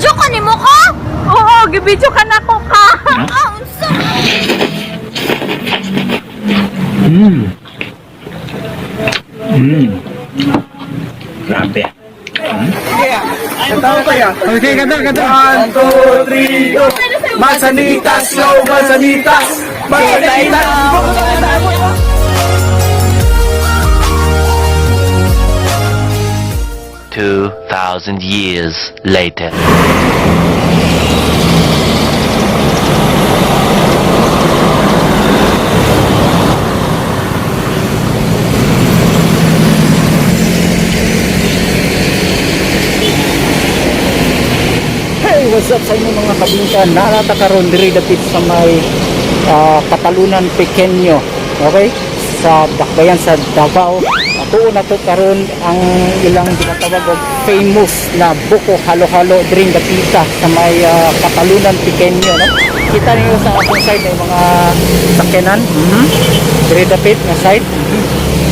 Gibidyo ko nimo ko? Oo, gibidyo ka na ko ka. Ah, unsa? Grabe. Okay, kanta, kanta. One, two, three, go. Manzanitas, slow, manzanitas. Manzanitas. 2,000 years later. Hey, what's up sa inyo, mga kabingka? Narata karon diri dapit sa may Catalunan Pequeño. Okay? Sa Dakbayan sa Davao. Atuon na to karon ang ilang ginatawag og famous na buko halo-halo diri dapita sa may Catalunan Pequeño, no? Kita niyo sa akong side ay mga sakyanan. Diri dapit nga side.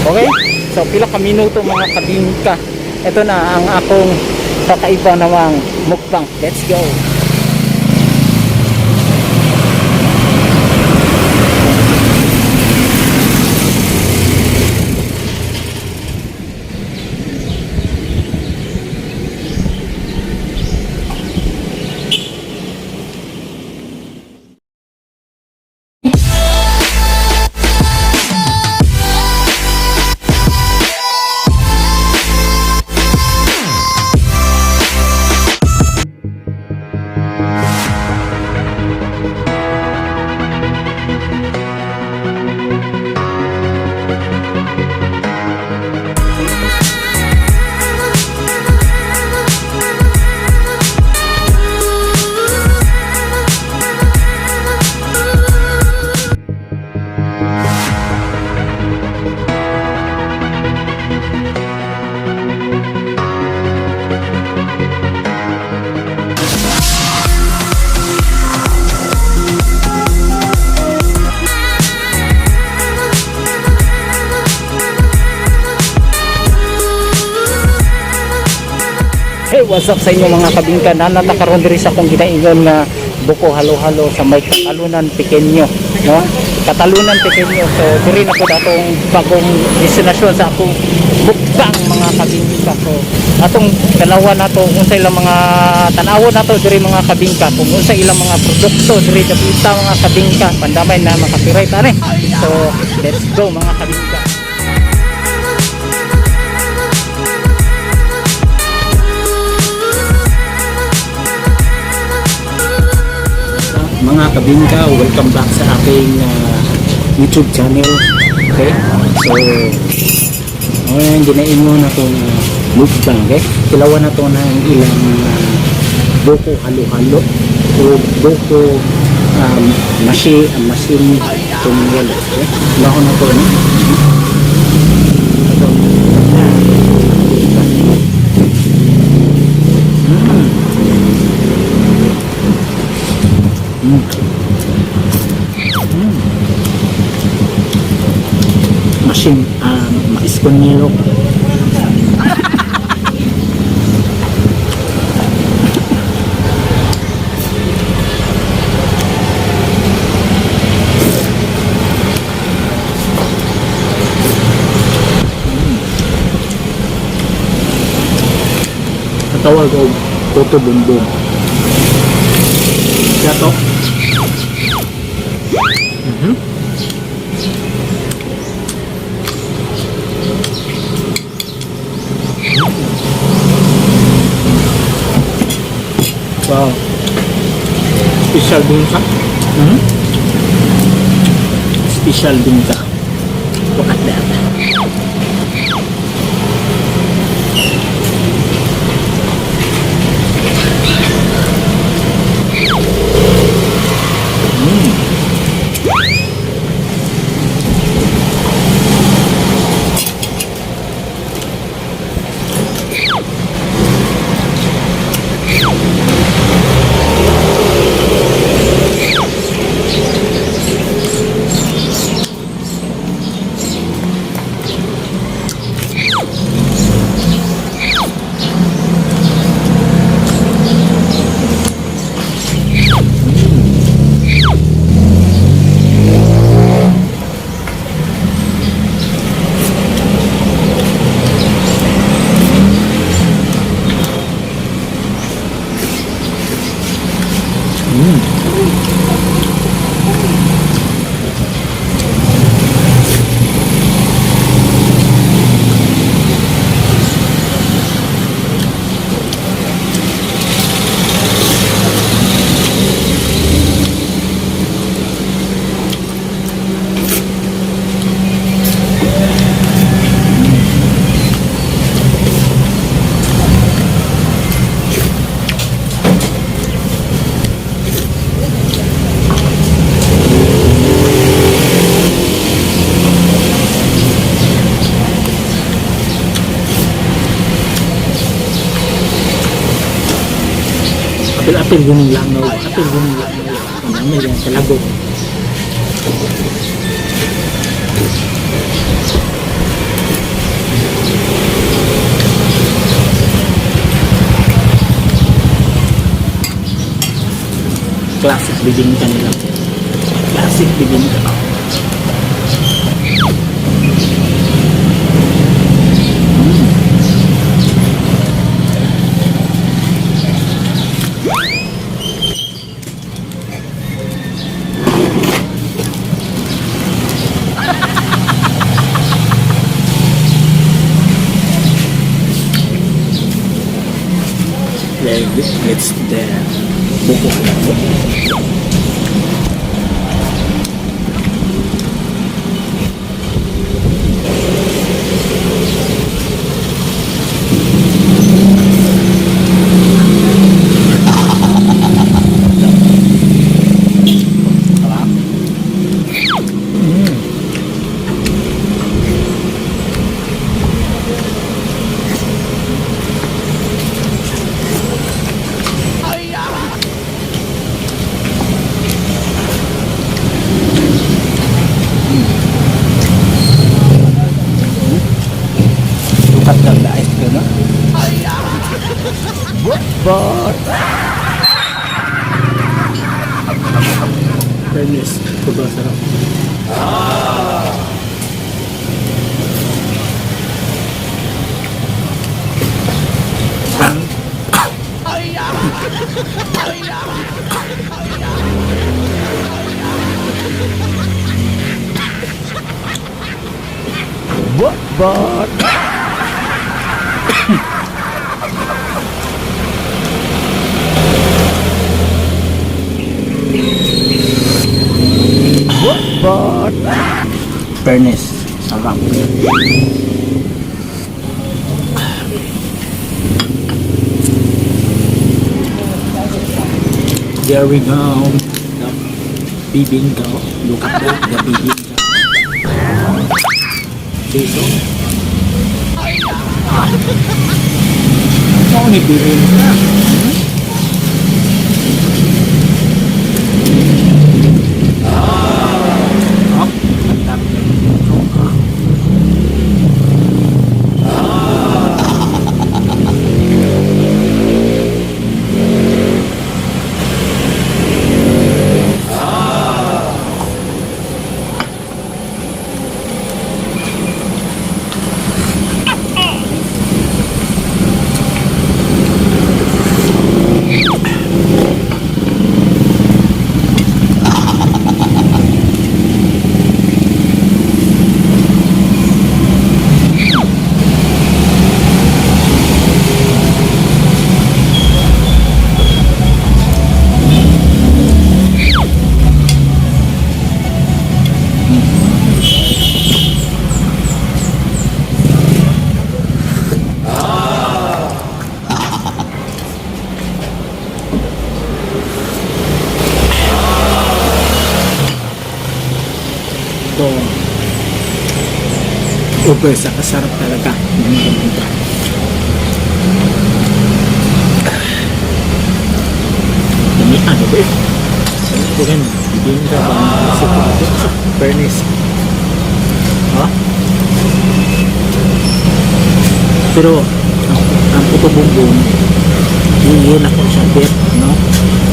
Okay? So pila ka minuto, mga kabingka. Ito na ang akong kakaiba namang mukbang. Let's go! Hey, what's up sa inyo, mga kabingka? Nanata karon diri sa akong ginaingon nga buko halo-halo sa may Catalunan Pequeño, no? Catalunan Pequeño. So diri na po atong bagong destinasyon sa akong mukbang, mga kabingka. So atong dalawa nato unsa ilang mga tan-awon nato diri, mga kabingka, kung unsa ilang mga produkto diri dapita, mga kabingka. Pandamay na maka-copyright ani. So let's go, mga kabingka. Mga kabingka, welcome back sa aking YouTube channel. Okay? So, ngayon, ginaingon na itong mukbang. Okay? Kilawan na ito ng ilang buko halo-halo o buko machine tungwel. Okay? Lahon na ito. No? Ito. Machine mais con hielo. Katawag og puto bumbong. Siya to. Wow. Special bingka. Special bingka. Look at that. Apil-apil yun langaw. Apil yun langaw. Ang dami yan talago. Classic bibingka nila. Classic bibingka. Then, it's the buko. Look at the ice cream, no? But Fairness, sobrang sarap. But But fairness, sarap. There we go. The bibingka. Look at that, the bibingka. Piso. Ah. Ito ni bibingka. Oh, ang dami na dito. Ah. Ito, over sa kasarap talaga ng bibingka. Dami, ano ba eh? Ito rin, bibingka ba? Kasi ito, fairness. Ha? Pero, ang puto bumbong, yun ako siya bet, no?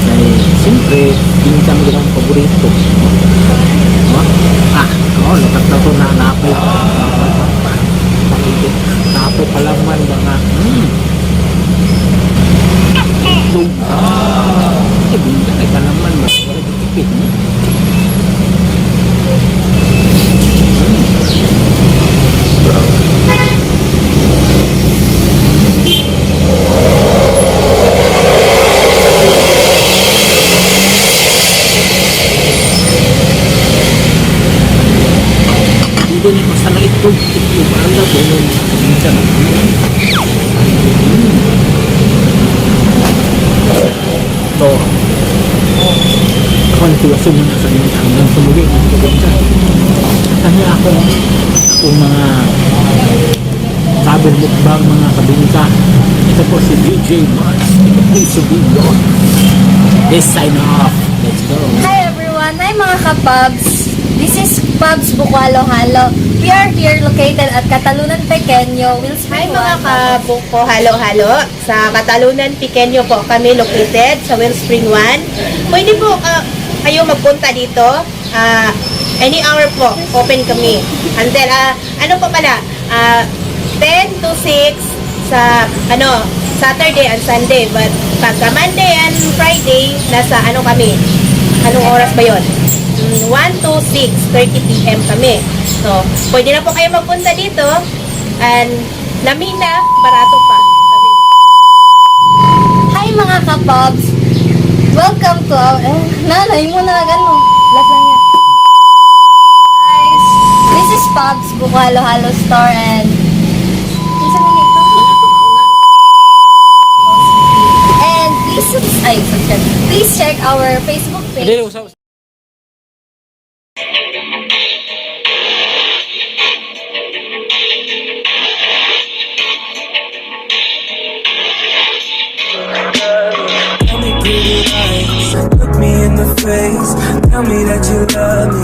Dahil, siyempre, bingka mo ang paborito. No? Ah, oh, lukat na to na napay. Napay palaman mga Itlog. Eh, bingka kay palaman ba? Wala tipid, no? Dito ni basta lang itlog, itlog ang daw yun. Bingka. Ito. Ako nagtiwaso muna sa inyo hanggang sa muli mga kabingka. Kanya ako akong mga travel mukbang mga kabingka. Ito po si DJ Mars. Ito po Subillo. This sign off. Let's go. Hi everyone! Hi, mga kapubs! This is Pubs Buko Halo Halo. We are here located at Catalunan Pequeño, Wilson. Hi, mga kabuko halo-halo. Sa Catalunan Pequeño po kami located sa Wellspring 1. Pwede po kayo magpunta dito. Any hour po, open kami. And then, ano po pala, 10 to 6 sa ano, Saturday and Sunday. But pagka Monday and Friday, nasa ano kami? Anong oras ba yon? 1 to 6:30 p.m. kami. So, pwede na po kayo magpunta dito. And lami na, barato pa. Sabi niya. Hi, mga kapubs! Welcome to our... Eh, nanay mo na gano'n. Last lang yan. Guys, this is Pubs Buko Halo Halo Store and... Kinsa man ito? And please, ay, subscribe. Please check our Facebook page. Dili, usap. Tell me pretty lies, look me in the face. Tell me that you love me.